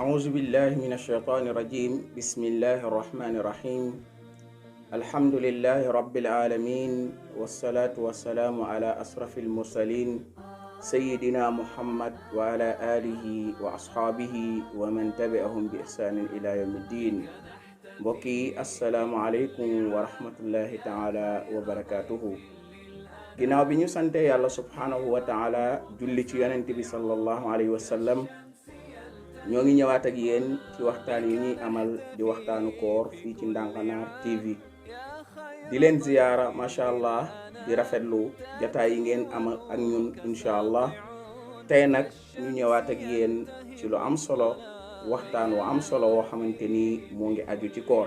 أعوذ بالله من الشيطان الرجيم بسم الله الرحمن الرحيم الحمد لله رب العالمين والصلاة والسلام على أشرف المرسلين سيدنا محمد وعلى آله وأصحابه ومن تبعهم بإحسان إلى يوم الدين mbokki asalaamualeykum wa rahmatullahi taala wa barakatuhu ginnaaw bi ñu sante yàlla subhaanahu wa taala julli ci yonent bi sallallahu alayhi wa sallam ñoo ngi ñëwaat ak yéen ci waxtaan yi ñuy amal di waxtaanu koor fii ci Ndankanar TV di leen ziyaara macha allah di rafetlu jataay yi ngeen am ak ñun incha allah tey nag ñu ñëwaat ak yéen ci lu am solo waxtaan wu am solo woo xamante ni moo ngi aju ci koor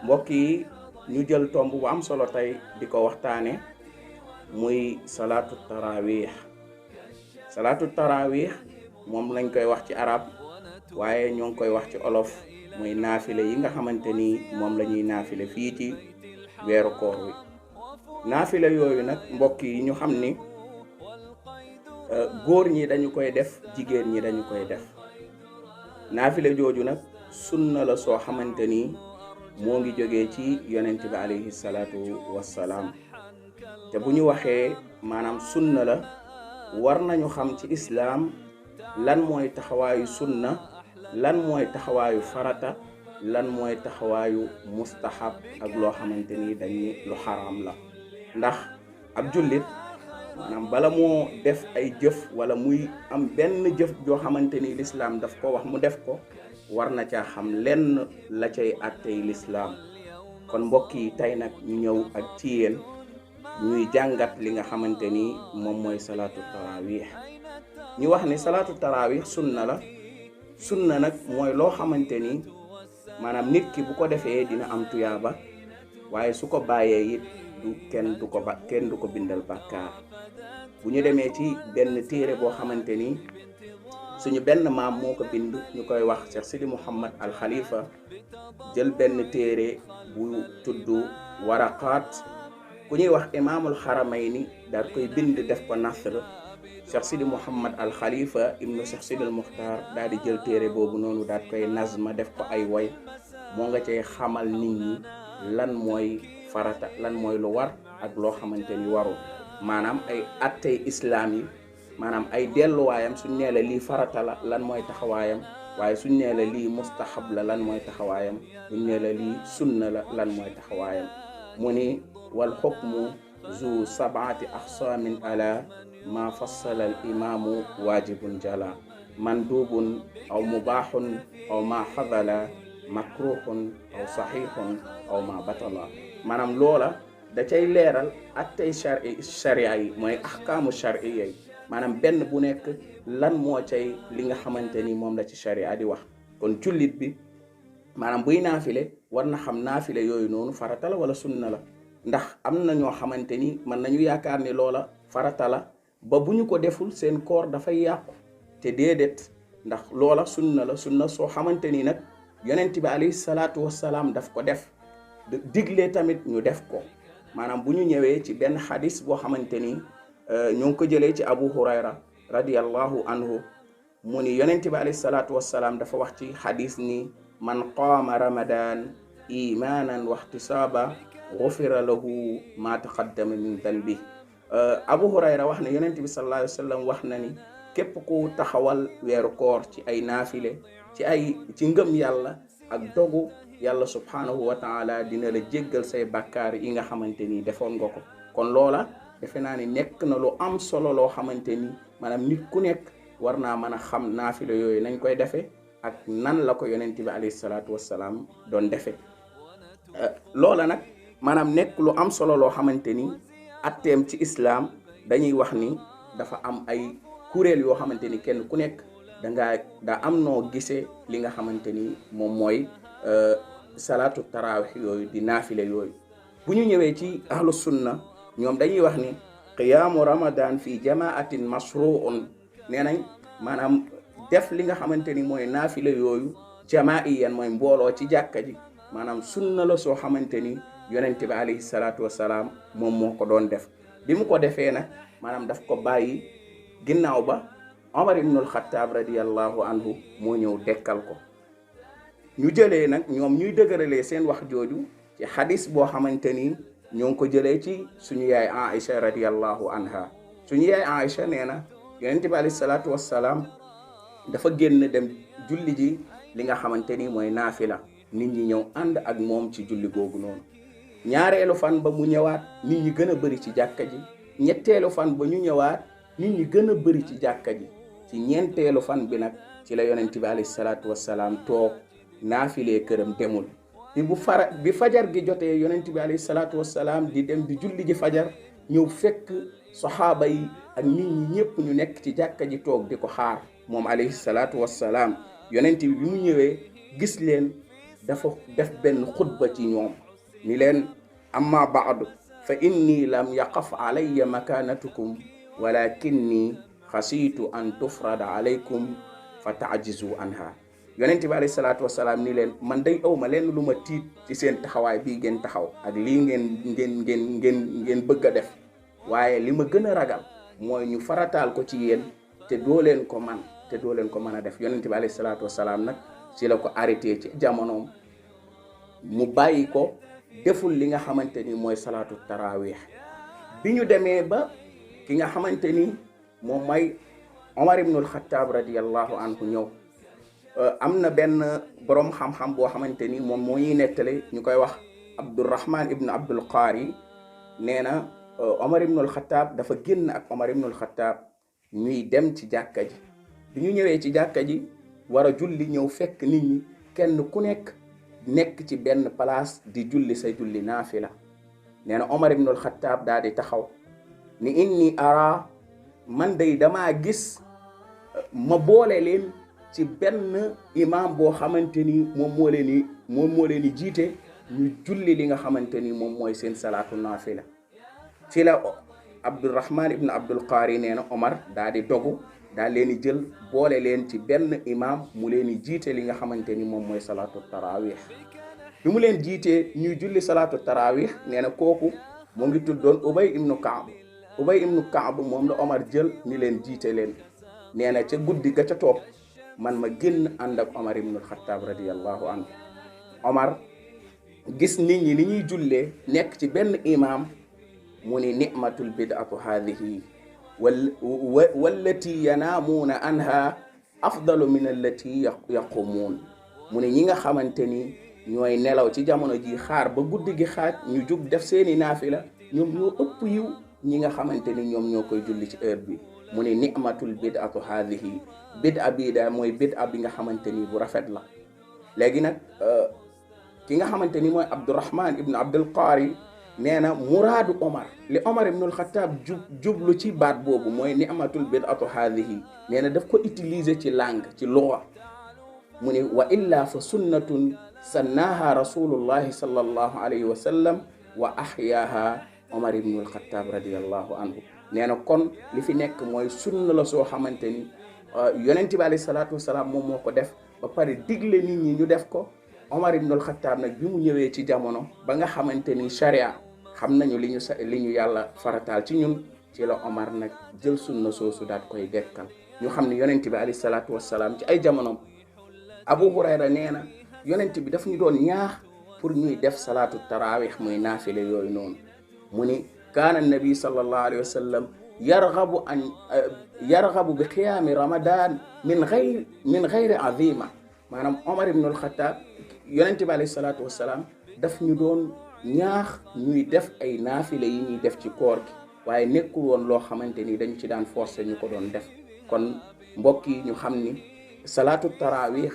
mbokk yi ñu jël tomb bu am solo tey di ko waxtaane muy salaatu tarawih moom lañ koy wax ci arab waaye ñoo ngi koy wax ci olof muy naafile yi nga xamante ni moom la ñuy naafile fii ci weeru koor wi naafile yooyu nag mbokk yi ñu xam ni góor ñi dañu koy def jigéen ñi dañu koy def naafile jooju nag sunna la soo xamante ni moo ngi jógee ci yonent bi alayhi salaatu wassalaam te bu ñu waxee maanaam sunna la war nañu xam ci islaam lan mooy taxawaayu sunna lan mooy taxawaayu farata lan mooy taxawaayu mustahab ak loo xamante ni dañu lu xaraam la ndax ab jullit maanaam bala moo def ay jëf wala muy am benn jëf joo xamante ni lislaam daf ko wax mu def ko war na caa xam lenn la cay àttey lislaam kon mbokk yi tey nag ñu ñëw ak ci yéen ñuy jàngat li nga xamante ni moom mooy salaatu tarawih ñu wax ni salaatu tarawih sunna nag mooy loo xamante ni maanaam nit ki bu ko defee dina am tuyaaba waaye su ko bàyyee it kenn du ko bindal bàkkaar bu ñu demee ci benn téere boo xamante ni suñu benn maam moo ko bind ñu koy wax Cheikh Sidi Mouhammad al Khalifa jël benn téere bu tudd waraqaat ku ñuy wax imaamul xaramayni daal koy bind def ko nasr Cheikh Sidi Mouhammad al Khalifa ibnu Cheikh Sidi al Muxtaar daal di jël téere boobu noonu daal koy nazma def ko ay woy moo nga cay xamal nit ñi lan mooy farata lan mooy lu war ak loo xamante ni warul maanaam ay attey islaam yi maanaam ay delluwaayam suñ nee la lii farata la lan mooy taxawaayam waaye suñ nee la lii mustahab la lan mooy taxawaayam suñ nee la lii sunna la lan mooy taxawaayam mu ni wal xukmu zu sabaati aqsaamin ala ma fassala al imaamu waajibun jala mandubun aw mubaaxun aw ma xadala makruhun aw saxiixun aw ma batala maanaam loola da cay leeral attey sharia yi mooy ahkaamu sharia yi maanaam benn bu nekk lan moo cay li nga xamante ni moom la ci sharia di wax kon jullit bi maanaam buy naafile war na xam naafile yooyu noonu farata la wala sunna la ndax am na ñoo xamante ni mën nañu yaakaar ni loola farata la ba bu ñu ko deful seen koor dafay yàqu te déedéet ndax loola sunna la sunna soo xamante ni nag yonent bi alayhi salaatu wassalaam daf ko def digle tamit ñu def ko maanaam bu ñu ñëwee ci benn xadis boo xamante ni ñoo ngi ko jëlee ci Abu Hurayra radiyallahu anhu mu ni yonent bi alayhi salaatu wassalaam dafa wax ci xadis ni man qaama ramadan imanan wa ihtisaaba gufira lahu ma taqaddama min danbi Abu Hurayra wax ne yonent bi sallallahu alayhi wa sallam wax na ni képp ku taxawal weeru koor ci ay naafile ci ngëm yàlla ak dogu yàlla subhanahu wa taala dina la jéggal say bàkkaar yi nga xamante ni defoon nga ko kon loola defe naa ni nekk na lu am solo loo xamante ni maanaam nit ku nekk war naa mën a xam naafile yooyu nañ koy defee ak nan la ko yonent bi alayhi salaatu wassalaam doon defee loola nag maanaam nekk lu am solo loo xamante ni atteem ci islaam dañuy wax ni dafa am ay kuréel yoo xamante ni kenn ku nekk daa am noo gisee li nga xamante ni moom mooy salaatu tarawih yooyu di naafile yooyu bu ñu ñëwee ci ahlu sunna ñoom dañuy wax ni qiyaamu ramadan fi jamaatin mashruun nee nañ maanaam def li nga xamante ni mooy naafile yooyu jamaiyan mooy mbooloo ci jàkka ji maanaam sunna la soo xamante ni yonent bi alayhi salaatu wassalaam moom moo ko doon def bi mu ko defee nag maanaam daf ko bàyyi ginnaaw ba Omar ibnul Xattaab radiyallahu anhu moo ñëw dekkal ko. ñu jëlee nag ñoom ñuy dëgëralee seen wax jooju ci xadis boo xamante ni ñoo ngi ko jëlee ci suñu yaay Aïcha radiyallahu anha. suñu yaay Aïcha nee na yonent bi alayhi salaatu wassalaam dafa génn dem julli ji li nga xamante ni mooy naafila, nit ñi ñëw ànd ak moom ci julli googu noonu. ñaareelu fan ba mu ñëwaat nit ñi gën a bëri ci jàkka ji. ñetteelu fan ba ñu ñëwaat nit ñi gën a bëri ci jàkka ji. ci ñeenteelu fan bi nag ci la yonent bi alayhi salaatu wassalaam toog naafilee këram demul. bi fajar gi jotee yonent bi alayhi salaatu wassalaam di dem di julli ji fajar, ñëw fekk saxaaba yi ak nit ñi ñëpp ñu nekk ci jàkka ji toog di ko xaar moom alayhi salaatu wassalaam. yonent bi mu ñëwee gis leen dafa def benn xutba ci ñoom ni leen amma baadu fa inni lam yaqaf alayya makanatukum walakinni xasiitu an tufrada alaykum fa taajizu anha. yonent bi alayhi salaatu wasalaam ni leen man day awma leen lu ma tiit ci seen taxawaay bii ngeen taxaw ak lii ngeen bëgg a def, waaye li ma gën a ragal mooy ñu farataal ko ci yéen te doo leen ko mën a def. yonent bi alayhi salaatu wasalaam nag ci la ko arrêté ci jamonoom, mu bàyyi ko deful li nga xamante ni mooy salaatu tarawih. bi ñu demee ba ki nga xamante ni moom mooy Omar ibnul Xattaab radiyallahu anhu ñëw, am na benn borom xam-xam boo xamante ni moom moo ñuy nettale, ñu koy wax Abdurrahman ibn Abdul Qaari. nee na Omar ibnul Xattaab dafa génn ak Omar ibnul Xattaab ñuy dem ci jàkka ji. bi ñu ñëwee ci jàkka ji war a julli, ñëw fekk nit ñi kenn ku nekk ci benn place di julli sa julli naafila. nee na Omar ibnul Xattaab daal di taxaw ni inni ara, man day damaa gis ma boole leen ci benn imam boo xamante ni moom moo leen di jiite ñu julli li nga xamante ni moom mooy seen salaatu naafila. ci la Abdurrahman ibn Abdul Qaari nee na Omar daal di dogu, daal leen di jël boole leen ci benn imam mu leen di jiite li nga xamante ni moom mooy salaatu tarawih. bi mu leen jiitee ñuy julli salaatu tarawih, nee na kooku mu ngi tuddoon Ubay ibnu Kaab moom la Omar jël ni leen jiite leen. nee na ca guddi ga ca topp man ma génn ànd ak Omar ibnul Xattaab radiyallahu anhu. Omar gis nit ñi ni ñuy jullee nekk ci benn imam, mu ni ni'matul bid'atu haadihi wallati yanaamuuna anha afdalu min allati yaqumuun. mu ne ñi nga xamante ni ñooy nelaw ci jamono ji xaar ba guddi gi xaaj ñu jug def seeni naafila, ñoom ñoo ëpp yiw ñi nga xamante ni ñoom ñoo koy julli ci heure bi. mu ne ni'matul bid'atu haadihi, bid'a bii da mooy bid'a bi nga xamante ni bu rafet la. léegi nag ki nga xamante ni mooy Abdurrahman ibn Abdul Qaari nee na muraadu Omar, li Omar ibnul Xattaab jublu ci baat boobu mooy ni'matul bid'atu haadihi. nee na daf ko utiliser ci langue, ci lugha. mu ne wa illa fa sunnatun sannaha rasulullahi sallallahu alayhi wa sallam wa ahyaaha Omar ibnul Xattaab radiyallahu anhu. nee na kon li fi nekk mooy sunna la soo xamante ni yonent bi alayhi salaatu wasalaam moom moo ko def ba pare digle nit ñi ñu def ko. Omar ibnul Xattaab nag bi mu ñëwee ci jamono ba nga xamante ni sharia xam nañu li ñu yàlla farataal ci ñun, ci la Omar nag jël sunna soosu daal koy dekkal. ñu xam ne yonent bi alayhi salaatu wasalaam ci ay jamonoom, Abu Hurayra nee na yonent bi daf ñu doon ñaax pour ñuy def salaatu tarawih muy naafile yooyu noonu. mu ni kaana nabi sallallahu alayhi wa sallam yarghabu bi qiyaami ramadan min gayri azima. maanaam Omar ibnul Xattaab, yonent bi alayhi salaatu wasalaam daf ñu doon ñaax ñuy def ay naafile yi ñuy def ci koor gi, waaye nekkul woon loo xamante ni dañu ci daan forcé ñu ko doon def. kon mbokk yi ñu xam ni salaatu tarawih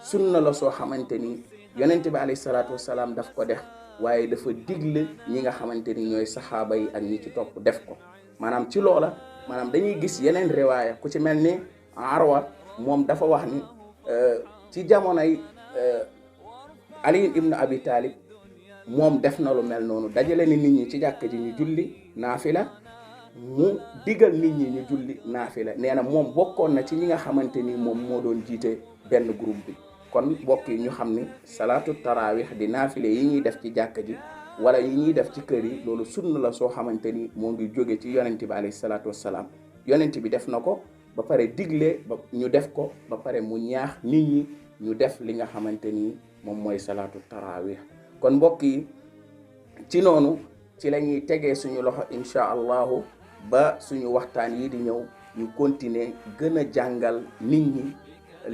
sunna la soo xamante ni yonent bi alayhi salaatu wasalaam daf ko def, waaye dafa digle ñi nga xamante ni ñooy saxaaba yi ak ñi ci topp def ko. maanaam ci loola maanaam dañuy gis yeneen riwaaya, ku ci mel ni Arwa moom dafa wax ni ci jamonoy Ali ibn Abi Talib moom def na lu mel noonu, dajale ni nit ñi ci jàkk ji ñu julli naafila, mu digal nit ñi ñu julli naafila. nee na moom bokkoon na ci ñi nga xamante ni moom moo doon jiite benn groupe bi. kon mbokk yi ñu xam ni salaatu tarawih di naafile yi ñuy def ci jàkk ji wala yi ñuy def ci kër yi, loolu sunna la soo xamante ni moo ngi jóge ci yonent bi alayhi salaatu wassalaam. yonent bi def na ko, ba pare digle ba ñu def ko, ba pare mu ñaax nit ñi ñu def li nga xamante ni moom mooy salaatu tarawih. kon mbokk yi ci noonu ci la ñuy tegee suñu loxo incha allahu ba suñu waxtaan yi di ñëw ñu continuer gën a jàngal nit ñi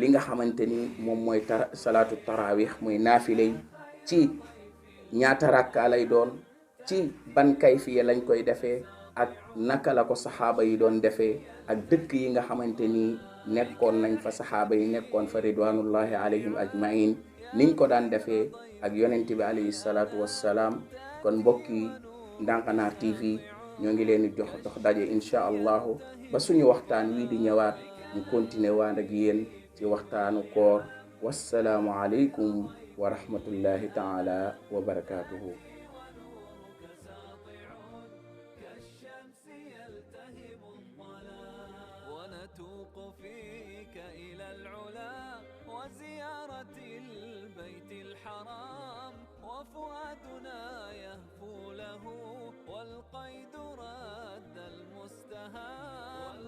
li nga xamante ni moom mooy salaatu tarawih muy naafile ci ñaata rakka lay doon, ci ban kayfiya lañ koy defee, ak naka la ko saxaaba yi doon defee, ak dëkk yi nga xamante ni nekkoon nañ fa saxaaba yi nekkoon fa ridwanullahi alayhim ajmain niñ ko daan defee ak yonent bi alayhi salaatu wassalaam. kon mbokk yi Ndankanar TV ñoo ngi leen di dox daje incha allahu ba suñu waxtaan wii di ñëwaat ñu continuer waan ak yéen ci waxtaanu koor. wassalaamu aleykum wa rahmatullahi taala wa barakatuhu. وزيارة البيت الحرام وفؤادنا يهفو له والقيد رد المستهام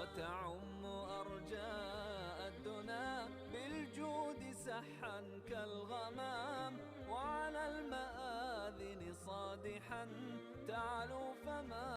وتعم أرجاء الدنا بالجود سحا كالغمام وعلى المآذن صادحا تعلو فما